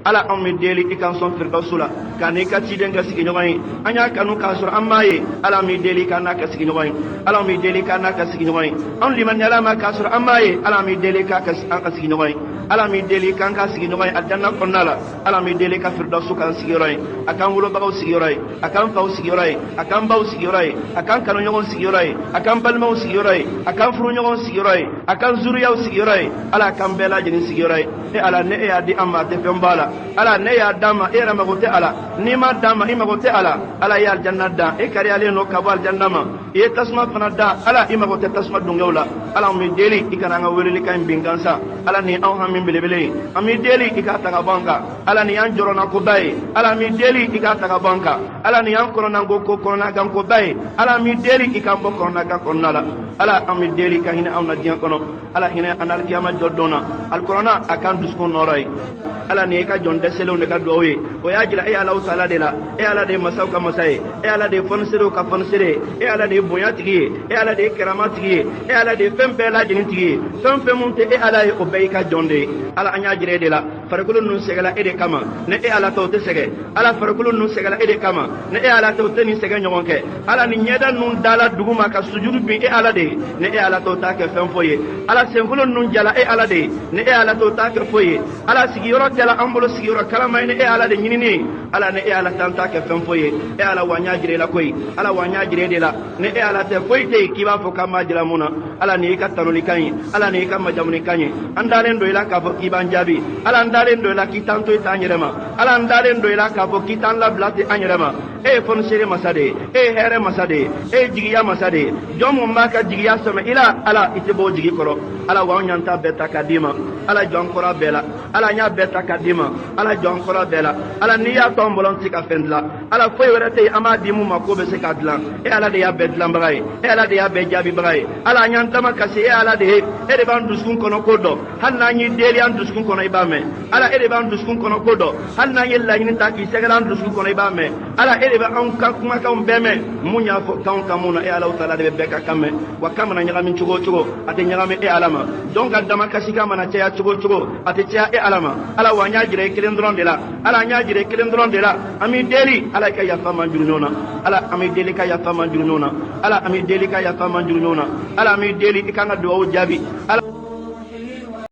Ala, anw b'i deli i k'an sɔn firidawusu la, k'an n'i ka ciden kɛ sigiɲɔgɔn ye. An y'a kanu k'a sɔrɔ an m'a ye. Ala, an b'i deli k'an n'a kɛ sigiɲɔgɔn ye. Ala, an b'i deli k'an n'a kɛ sigiɲɔgɔn ye. Anw limaniyala ma k'a sɔrɔ an m'a ye. Ala, an b'i deli k'a kɛ an ka sigiɲɔgɔn ye. Ala, an b'i deli k'an k'a sigiɲɔgɔn ye alijanna kɔnɔna la. Ala, an b'i deli ka firidawusu k'an sigiyɔrɔ ye, a k'an wolobagaw sigiyɔrɔ ye, a k'an faw sigiyɔrɔ ye, a k'an baw sigiyɔrɔ ye, a k'an kanuɲɔgɔnw sigiyɔrɔ ye, a k'an balimaw sigiyɔrɔ ye, a k'an furuɲɔgɔnw sigiyɔrɔ ye, a k'an zuriyaw sigiyɔrɔ ye. Ala k'an bɛɛ lajɛlen sigiyɔrɔ ye. E Ala, ne e y'a di an ma, a tɛ fɛn bɔ a la. Ala, ne y'a d'an ma, e yɛrɛ mago tɛ a la. N'i ma d'an ma, i mago tɛ a la. Ala ye alijanna dan, e kariyalen don ka bɔ alijanna ma. I ye tasuma fana dan. Ala, i mago tɛ tasuma dungɛw la. Ala, an b'i deli i kana an ka welelikan in bin gansan. Ala, nin anw hami belebele ye, an b'i deli i k'a ta ka bɔ an kan. Ala, nin y'an jɔrɔnakoba ye. Ala, an b'i deli i k'a ta ka bɔ an kan. Ala, nin y'an kɔnɔnanko ko kɔnɔnagankoba ye. Ala, an b'i deli i k'an bɔ kɔnɔnagan kɔnɔna la. Ala, an b'i deli ka hinɛ anw na diɲɛ kɔnɔ. Ala, hinɛ an alikiyama jɔ don na. Alikɔrɔna a k'an dusukun nɔɔrɔ ye. Ala, nin ye ka jɔn dɛsɛlenw de ka duwawu ye. O y'a jira e Alahu taala de la. E Ala de ye masaw ka masa ye, e Ala de ye fɔniserew ka fɔnisere ye, e Ala de ye bonya tigi ye, e Ala de ye karama tigi ye, e Ala de ye fɛn bɛɛ lajɛlen tigi ye. Fɛn fɛn mun tɛ e Ala ye, o bɛɛ y'i ka jɔn de ye. Ala, an y'a jira e de la, farikolo ninnu sɛgɛla e de kama. Ni e Ala tɛ, o tɛ sɛgɛ. Ala, farikolo ninnu sɛgɛla e de kama. Ni e Ala tɛ, o tɛ nin sɛgɛ ɲɔgɔn kɛ. Ala, ni ɲɛda ninnu dala dugu ma ka sujuru bin e Ala de ye. Ni e Ala tɛ, o t'a kɛ fɛn foyi ye. Ala, senkolo ninnu jala e Ala de ye. Ni e Ala tɛ, o t'a kɛ foyi ye. Ala, sigiyɔrɔ kɛla an bolo sigiyɔrɔ kalama ye ni e Ala de ɲinini ye. Ala, ni e Ala tɛ, an t'a kɛ fɛn foyi ye. E Ala, wa an y'a jira e la koyi. Ala, wa an y'a jira e de la. Ni e Ala tɛ, foyi tɛ yen k'i b'a fɔ k'an b'a jira mun na. Ala, nin y'i ka tanulikan ye. Ala, nin y'i ka majamunikan ye. An dalen don i la k'a fɔ k'i b'an jaabi. Ala, an dalen don i la k'i t'an to i t'an yɛrɛ ma. Ala, an dalen don i la k'a fɔ k'i t'an labila ten an yɛrɛ ma. E ye fɔnisere masa de ye, e ye hɛrɛ masa de ye, e ye jigiya masa de ye. Jɔn mun b'a ka jigiya sɛmɛ i la, Ala, i tɛ bɔ o jigi kɔrɔ. Ala, wa anw y'an ta bɛɛ ta k'a d'i ma. Ala, jɔ an kɔrɔ a bɛɛ la. Ala, an y'a bɛɛ ta k'a d'i ma. Ala, jɔ an kɔrɔ a bɛɛ la. Ala, n'i y'a to an bolo, an tɛ se ka fɛn dilan. Ala, foyi wɛrɛ tɛ yen an b'a di mun ma k'o bɛ se k'a dilan. E Ala de y'a bɛɛ dilanbaga ye, e Ala de y'a bɛɛ jaabibaga ye. Ala, an y'an damakasi e Ala de ye. E de b'an dusukun kɔnɔ ko dɔn. Hali n'an y'i deli an dusukun kɔnɔ, i b'a mɛn. Ala, e de b'an dusukun kɔnɔ ko dɔn. Hali n'an ye laɲini ta k'i sɛgɛrɛ an dusukun kɔnɔ, i b'a mɛn. Ala, e de bɛ anw ka kumakanw bɛɛ mɛn. Mun y'a fɔ kanw kan mun na, e Ala taala de bɛ bɛɛ ka kan mɛn. Wa kan mana ɲagami cogo o cogo, a tɛ ɲagami e Ala ma. Jɔn ka damakasikan mana caya cogo o cogo, a tɛ caya e Ala ma. Ala, wa an y'a jira i kelen dɔrɔn de la. Ala, an y'a jira i kelen dɔrɔn de la. An b'i deli, Ala, i ka yafa ma jurumu na. Ala, an b'i deli ka yafa ma jurumu na. Ala, an b'i deli ka yafa ma jurumu na. Ala, an b'i deli i k'an ka dugawu jaabi. Ala.